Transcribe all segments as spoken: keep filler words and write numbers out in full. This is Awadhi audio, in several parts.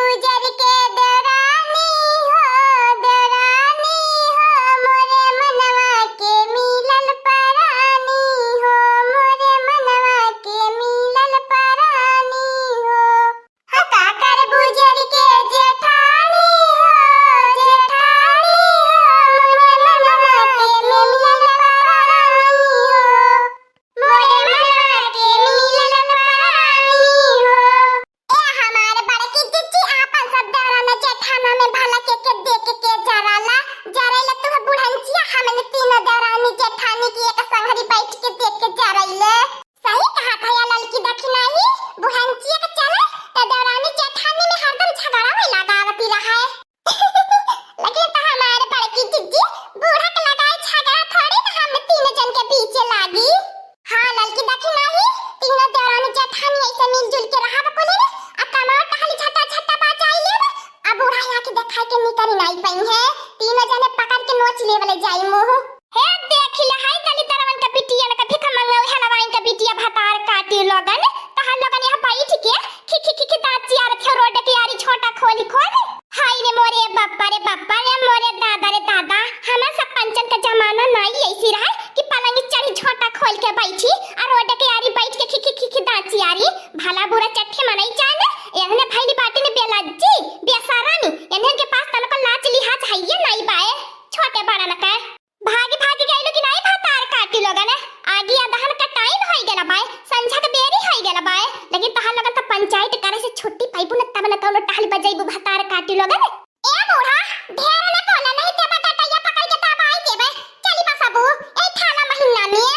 गुजर के देवरानी हो, देवरानी हो, मोरे मनवा के मिलल परानी हो, मोरे मनवा के मिलल परानी हो। हका कर गुजर के जेठानी हो, जेठानी हो, मोरे मनवा के मिलल परानी हो, मोरे मनवा के मिलल परानी हो। ए हमार बड़की जिज्जी, आपन सब देवराना जेठाना में भला के के देख के जराला, जरैले तू बुढ़ंचिया, हमने तीनों देवरानी जेठानी की एक संगरी बैठ के देख के जरैले। सही कहा भैया ललकी दखिनाही, बुढ़ंचिया के चले त देवरानी जेठानी में हरदम झगड़ा में लगावती रहे। लेकिन तो हमार बड़की जिज्जी बूढ़ा के लगाए झगड़ा थोड़ी ना हम तीन जन के बीच लागी। हाँ ललकी दखिनाही, तीनों देवरानी जेठानी ऐसे मिलजुल के रहा बकुली ने, आ कमाओ टहली झटा झटा बजाई लेब, आ बूढ़ा यहाँ के देखाई के निकरी नाई पई है, तीनों जने पकड़ के नोच लेवले जाई मुँह। हे देख ले, हाय दलिद्दरवन के बिटिया, न कभी खमंगऊ हलवाइन के बिटिया भतार काटी लोगन, तहार लोगन यहाँ बैठ के खी खी खी खी दाँत चियारत हो रोड के यारी झोंटा खोली खोली। हाय रे मोरे बापा रे बापा रे मोरे दादा रे दादा, हमार सब पंचन का जमाना नाई ऐसी रहा कि पलंग चढ़ी झोंटा खोल के बैठी और रोड के यारी बैठ के खी खी खी खी दाँत चियारी। भला बुरा चट्ठी मनई जाने, एहने भैली बाटी ने बेलज्जी, बेसरामी, एहने के पास तनको लाज लिहाज हइये नाई बाए। छोटे बड़न के भागी भागी गइलो कि नाई भतार काटी लोगन? आगी अदहन का टाइम होई गेला बाय, संझा के बेरी होई गेला बाय, लेकिन तहार लोगन त पंचायत करे से छुट्टी पाइबू न, तब न कौनो टहल बजैबू भतार काटी लोगन। ए बूढ़ा, ढेर न बोला, नहीं ते बटटैया पकड़ के दबाई देबे। चली बसबू ए ठाला महीना में।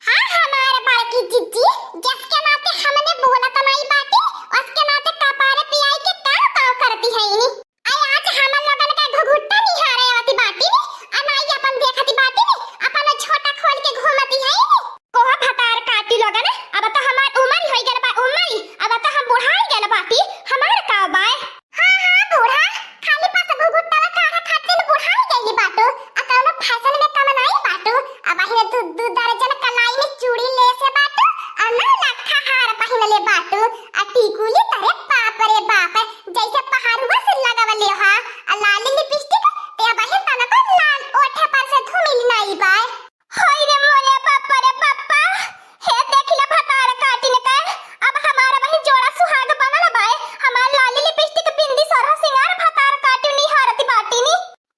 हाँ हमार बड़की जिज्जी, जस के नाते हमने बोलत नाई बाटी, उसके नाते कपारे पियाई के काव काव करती है इनी। आई आज हमन लोगन का घुघुट्टा निहारे आवती बाटी नी, अनाई अपन देखती बाटी नी, अपन छोटा खोल के घूमती है नी। कोहा भतार काटी लोगन, अब तो हमार उमर होई गल बा, उमर, अब तो हम बुढ़ाई गल बाटी, हमार का बाय? हाँ, हाँ, बूढ़ा, खाली बस घुघुट्टा काढ़े खातिर बुढ़ाई गइली बाटू, आ कौनो फैशन में कम नाई बाटू, अब अहिने दू, दू दर्जन कलाई में चूड़ी लेसे बाटू, आ नौ लाख हार पहिनले बाटू, आ टिकुली, अरे बाप रे बाप, जैसे पहाड़ुआ से लगवले हा, आ लाली लिपस्टिक, ते अबहिन तनको लाल ओठे पर से धुमिल नाई बाय। हाय रे मोरे बापा रे बापा, हे देखिला भतार काटिन के, अब हमार वही जोड़ा सुहाग बनल बाय, हमार लाली लिपस्टिक बिंदी सोरह सिंगार भतार काटिन निहारत बाटिनी।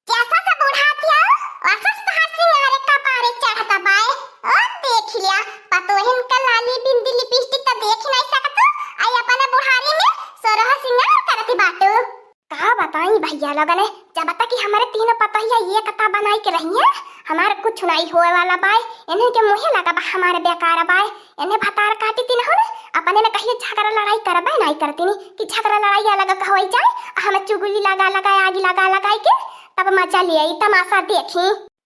जैसा से बुढ़ाती हो, वैसा से तहार सिंगारे कपारे चढ़त बाय। ओ देख लिया, पतोहिन का लाली बिंदी लिपस्टिक त देख नहीं सकत, आई अपने बुढ़ारी में सोरह सिंगार करत बाटू। का बताई भैया लोगन, जब तक कि हमारे तीनों पतोहिया ये कथा बनाई के रही है, हमारे कुछ नहीं होए वाला बाय। इन्हें के मुँहे लगा बा हमारे बेकार बाय। इन्हें भतार काटी तीन हो ना, अपने में कहिए झगड़ा लड़ाई करबे नहीं करती नी कि झगड़ा लड़ाई अलग कहवाई जाए, आ हमें चुगली लगा लगा आगी लगा लगाई के तब मजा ले आई तमाशा देखी।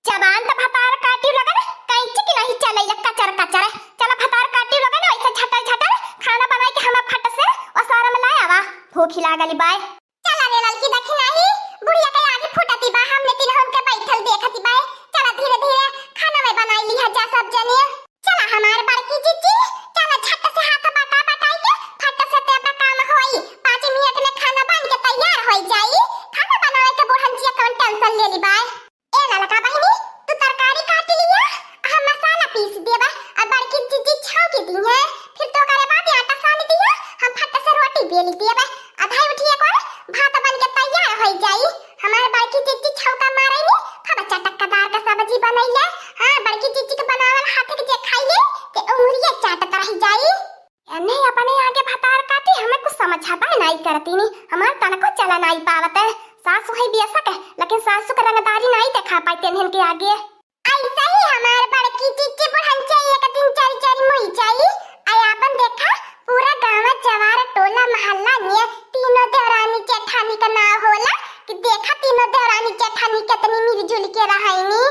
जबान त भतार काटी लगन, कैंची की नहीं चलैला कचर कचर। चला भतार काटी लगन, ऐसे झटर झटर खाना बनाई के हमें फट से ओसारा में लाया आवा, भूखी लागली बाय। चला रे ललकी दखिनाही, बुढ़िया के आगे फूटती बा, हमने तिलहन के बैठल देखती बाय। चला धीरे धीरे खाना में बनाई लिहा जा सब जने। चला हमार बड़की जिज्जी, चला झट से हाथ बटा बटाई के फट से ते काम होई, पाँच मिनट में खाना बन के तैयार होई जाई। खाना बनावे के बुढ़न जिया कौन टेंशन ले ली बाय। ए ललका बहिनी, तू तरकारी काट लिया, हम मसाला पीस देबे, और बड़की जिज्जी छौंकी दी है, फिर तो करे बाद आटा सान दिया, हम फट से रोटी बेल देबे। अधाई उठिए कोन भात बन के तैयार होई जाई। हमार बड़की जिज्जी छौंका मारे नी, खूब चटकदार का सब्जी बनैले। हाँ, बड़की जिज्जी के बनावल हाथ के जे खाइए, ते उंगलिए चाटत रह जाई। एन्हे अपने आगे भतार काटी, हमें कुछ समझाबे नाई करती नी, हमार तनको चला नाई पावत है। सासु है बेशक, लेकिन सासु के रंगदारी नाई देखा पाई तेनहन के आगे। ऐसा ही हमार बड़की जिज्जी बुढ़न से एक दिन चल चल मुई जाई। आय आपन देखा, पूरा गाँव जवार टोला मोहल्ला में तीनों देवरानी जेठानी का नाव होला कि देखा तीनों देवरानी जेठानी कितनी मिलजुल के रहनी।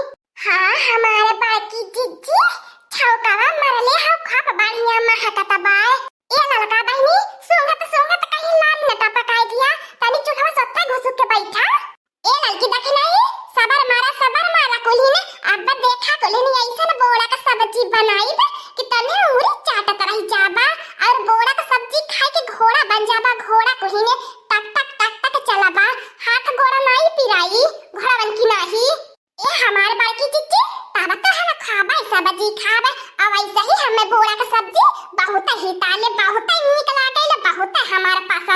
हाँ, हमारे बड़की जिज्जी छौकावा मरले हो, खूब बढ़िया महकत बाय। ए ललका बहिनी, सूंघत सूंघत कहीं लाल न टपकाई दिया, तनी चूल्हा सोते घुसुक के बैठा। ए ललकी दखिनाही, सबर मारा, सबर मारा कुल्ही ने, अब देखा कुल्ही ने ऐसन बोड़ा का सब्जी बनाई कि तने उंगली चाटत रह जाबा, और बोड़ा का सब्जी खाए के घोड़ा बन जाबा, घोड़ा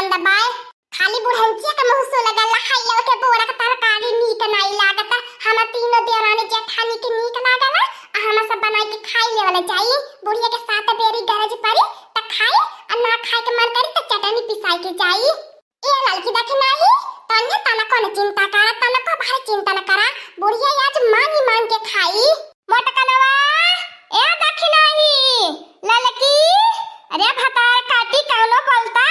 दबाए। खाली बुढ़ंचिया के मुँह सुलगल, हाय लव के बोरा के तरकारी नीक नाई लागत। हम तीनों देवरानी जेठानी के नीक लागल, आ हम सब बनाई के खाई लेवल जाई। बुढ़िया के सात बेरी गरज पड़ी त खाई, आ ना खाए के मन करी त चटनी पिसाई के जाई। ए ललकी दखिनाही, तन्ने तनको न चिंता करा, तनको भारी चिंता न करा, बुढ़िया आज मांगी मांग के खाई। मोटकनवा, ए दखिनाही, ललकी, अरे भतार काटी कौनो बोलता?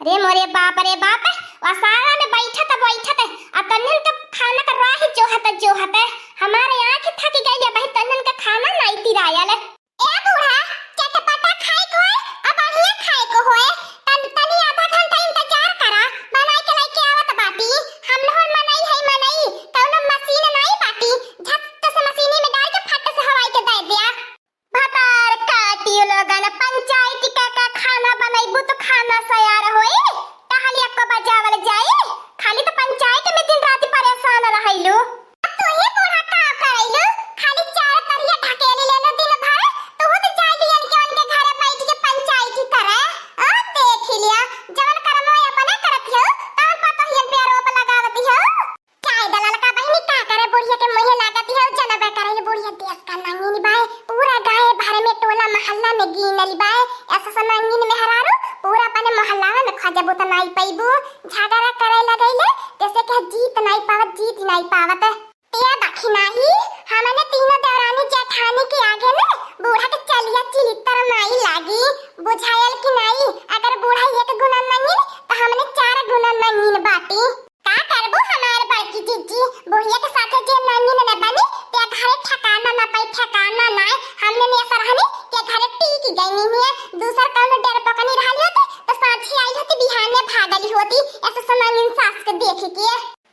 अरे मोरे बाप रे बाप, वसारा में बैठत बैठत आ तन्नन का खाना का राह जोहत जोहत हमारे आँख थक गई, भाई तन्नन का खाना नाई तिरायल। ए बूढ़ा, चटपटा खाए को होए, आ बढ़िया खाए को होए, तन-, तनी आधा घंटा इंतजार करा, बनाई के लेके आवत बाटी। हम लोग मनई है मनई, कौनो मशीन नाई बाटी, झट से मशीनी में डाल के फट से हवाई के दे दिया। भतार काटियो लोगन, पंचायती का, का खाना बनैबू तो खाना सयार होई, टहलिया को बजावल जाई, खाली तो पंचायत में दिन रात परेशान रहैलू। तू ही बूढ़ा का करैलू, खाली चार तरिया ढकेली लेलू दिन भर, तू तो जाई बियन के उनके घरे बैठ के पंचायती करे। ओ देख लिया, जवन करमवा अपने करत हो, तवन पतोहियन पे आरोप लगावत हो। चाहे दलाल का बहिनी का करे, बुढ़िया के मुँहे लागत हो, जनबे करे, ये बुढ़िया देश का नंगिन बाय, पूरा गाँव भर में टोला मोहल्ला में गिनल बाय, ऐसा सा नंगिन मेहरारू, पूरा अपने मोहल्ला में खोजबू त नाई पैबू, झगड़ा करे लगैले, जैसे कि जीत नाई पावत, जीत नाई पावत। ए दखिनाही, हमने तीनों देवरानी जेठानी के आगे में बूढ़ा के चलिया चिलित्तर नाई लागी। बुझायल कि नाई, अगर बूढ़ा एक गुना नंगिन, त हमने चार गुना नंगिन बाटी। का करबू हमार बड़की जिज्जी, बुढ़िया के साथे जे नंगिन न बनी, ते घरे ठिकाना न पाई, ठिकाना नाई। हमने में ऐसा रहनी के घरे टिक गई नहीं है। दूसर कौनो डर पकनी रहली होती, त साँझी आई होती, बिहान में भागली होती, ऐसे सा नंगिन सास के देख के।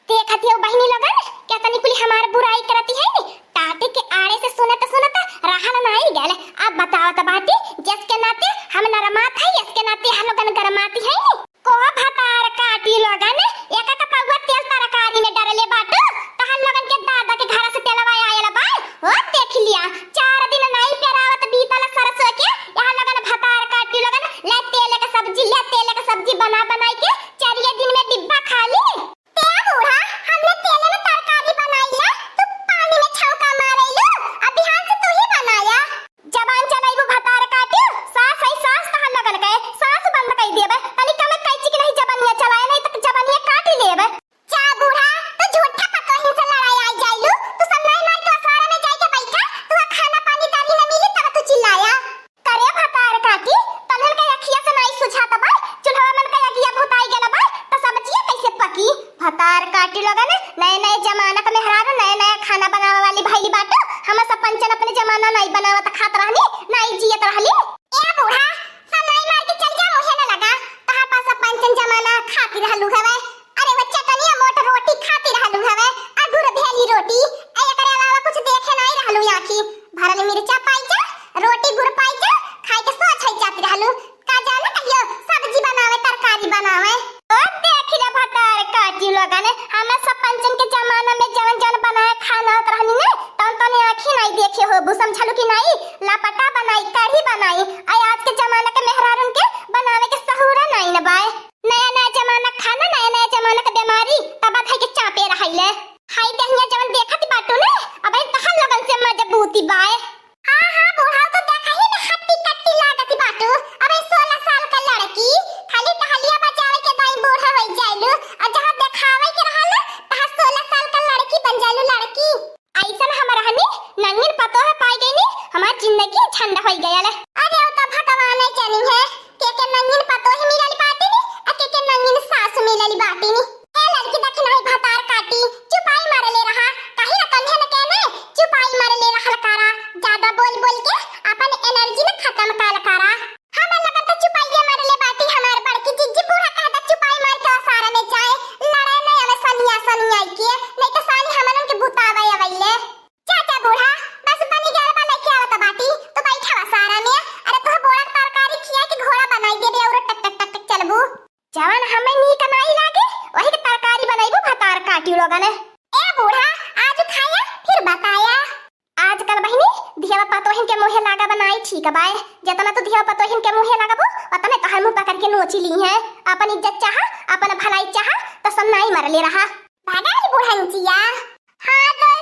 देखत हो बहिनी लोगन, केतनी कुली हमार बुराई करती है नी, टाटे के आड़े से सुनत सुनत रहल नाई गल। अब बतावत बाटी, जस के नाते हम नरमात है, यस के नाते हम लोगन गरमाती है नी। को भतार काटी लोगन, एक एक पौवा तेल तरकारी में डरले बाटू, तहन लोगन के दादा के घर से तेलवा आयल बा। ओ देख लिया, चार दिन नाई पेरावत बीतल सरसों के, यहाँ लोगन भतार काटी लोगन, ले तेल के सब्जी, ले तेल के सब्जी बना बनाई के चारिये दिन में डिब्बा खाली। ते बूढ़ा, हमने तेले में तरकारी बनाई ले, तू पानी में छौका मारैलू, अब बिहान से तू ही बनाया। जबान चलाइबू भतार काटियो, सास है सास तहन लगन के, सास बंद कई देबे, तनी कम कैची के नहीं जबानिया चलाए, नहीं त जबानिया काटी लेबे। जा बूढ़ा, तू झूठा पतोहिन से लड़ाई आई जाइलू, तू सब नहीं मार के ओसारा में जाई के बैठा, तू खाना पानी दारी न मिली तब तू चिल्लाया। करे भतार काटी, तन्हन के अखिया से नाई सुझात बा, चूल्हवा मन के अगिया भुताई गेल बा, त सब्जिया कैसे पकी? भतार काटी लोगन, नए नए जमाना का मेहरारू, नए नए खाना बनावे वाली भइली बाटू। हम सब पंचन अपने जमाना नाई बनावत खात रहनी, नाई जियत रहली। ए बूढ़ा, सब नाई मार के चल जा, मुहे न लगा। तहार पास सब पंचन जमाना खाती रहलू हवे। अरे वो चटनिया मोट रोटी खाती रहलू हवे, अगुर भेली रोटी, ए एकरे अलावा कुछ देखे नाई रहलू आँखी। भरल मिर्चा पाई जा, रोटी गुड़ पाई जा, खाई के सोच है जाती रहलू। का जाने कहियो सब्जी बनावे, तरकारी बनावे। ओ देख ले भतार काटी लोगन, हमें सब पंचन के जमाना में जवन जवन बनाए खाना होत रहनी ने, तवन तवन आँखी नाई देखे होबू, समझलू कि नाई? लपटा बनाई, कढ़ी बनाई, आ आज के जमाना के मेहरारून के बनावे के सहूरा नाई न बाय। नया नया जमाना खाना, नया नया जमाना के बीमारी, तब धई के चापे रहैले। हाय दहिया जवन देखत बाटू ने, अब तहन लगन से मजबूती बाय। हाँ, हाँ, बूढ़ा तो देखा ही में हट्टी कट्टी लागत बाटू। अब ई सोलह साल का लड़की खाली टहलिया बजावे के दाई बूढ़ा होई जाइलू, और जहाँ देखावे के रहल, तहाँ सोलह साल का लड़की बन जाइलू, लड़की। ऐसन हम रहनी, नंगिन पतोह पाई गईनी, हमार जिंदगी झंड होई गयल। अरे, वो तो भगवान ही जानी है, के के नंगिन पतोह मिलल बाटी नी, आ के के नंगिन सास मिलल बाटी नी। ए लड़की दखिनाही भतार काटी, चुपाई मारले रहा, काहे ना तन्हे न कहने, चुपाई मारले रहल करा, ज्यादा बोल बोल के अपन एनर्जी न खतम कइल करा। हमन लगन त चुपाइये मारले बाटी, हमार बड़की जिज्जी बूढ़ा कहता चुपाई मार के ओसारा में जाए, लड़ाई नहीं आवे सनिया सनिया के, नहीं तो सानी हमन के बुतावे अवैले। चाचा बूढ़ा, बस बनी गैल बा, लेके आवत बाटी, तू बैठा ओसारा में। अरे तोह बोरा के तरकारी खिया के घोड़ा बनाई देबे और टक टक टक टक चलबू। जवन हमें नीक नाई लागे, वही के तरकारी बनैबू भतार काटियो लोगन। ए बूढ़ा, आज खाया, फिर बताया। आजकल बहिनी, धियावा पतोहिन के मुँहे लागा बनाई ठीक बाय। जितना तू धिया पतोहिन के मुँहे लगबू, उतने तोहर मुँह पकड़ के नोची ली है। अपन इज्जत चाहा, अपन भलाई चाहा, तो सब नाई मरले रहा। भागल बुढ़ंचिया। हाँ तो